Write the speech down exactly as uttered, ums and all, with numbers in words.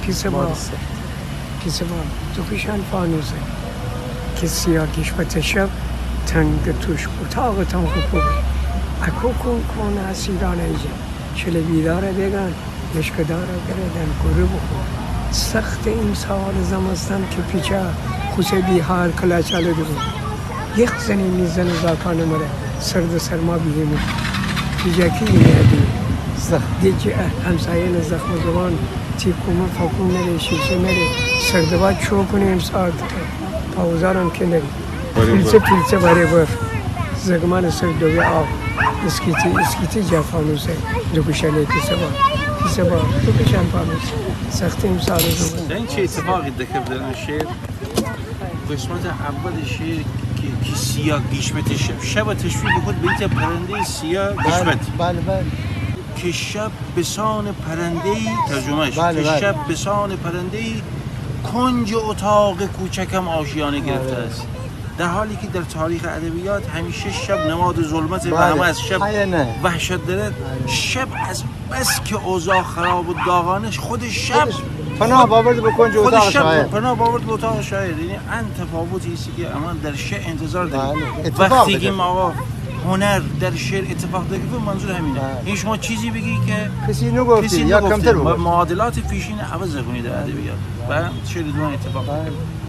پیسه با، مالیسه. پیسه با، دوکوشان فانوسه. که سیاه گیشمت شب، تنگ توش اتاق تان خوبه. اکو کون کون اسیران ایجه. شله بیداره بیگان، لشکداره گردن گره بخو. سخت ایمسال زمستان که پیچه، خوسه بیهار کلاچاله دوبو. یخ زنی میزن زاکان مره، سرد سرما بیهیمو. پیجاکی اینه ادی. زخم. دیگه همسایه زخم زبان، تی کومه فکون نره، شیشه نره، سرد با چو کنه ایمسال دکه. پاوزارم که نره. پیلچه پیلچه باره بر. زگمان سر دوی آب. اسکیتی اسکیتی جا فانوسه. دوکوشانه پیسه با. پیسه با. دوکوشان فانوسه. سخت ایمسال زمستان. این چه اتفاقی دکفت در این شعر؟ قسمت اول شعر که، که سیاه گیشمت شب. شب تشبیه بکود به ایته پرندهٔ سیاه گیشمت. بله، بله. که شب بسان پرنده‌ای، ترجمه‌اش، بله، که بله. شب بسان پرنده‌ای کنج اتاق کوچکم آشیانه گرفته است. در حالی که در تاریخ ادبیات همیشه شب نماد ظلمت و همه از شب وحشت دارد. شب از بس که اوضاع خراب و داغانه است، خود شب پناه باورد به کنج اتاق شاعر. پناه باورد به اتاق شاعر. یعنی ان تفاوتی است که امان در شعر انتظار داریم. بله. وقتی که ما هنر در شعر اتفاق داره، منظور همینه. بله. یعنی شما چیزی بگی که کسی نگفته، کسی یا نگفته. کمتر بگفته. معادلات پیشین عوض کنید در ادبیات. بله. و شعر دوران اتفاق داره. بله.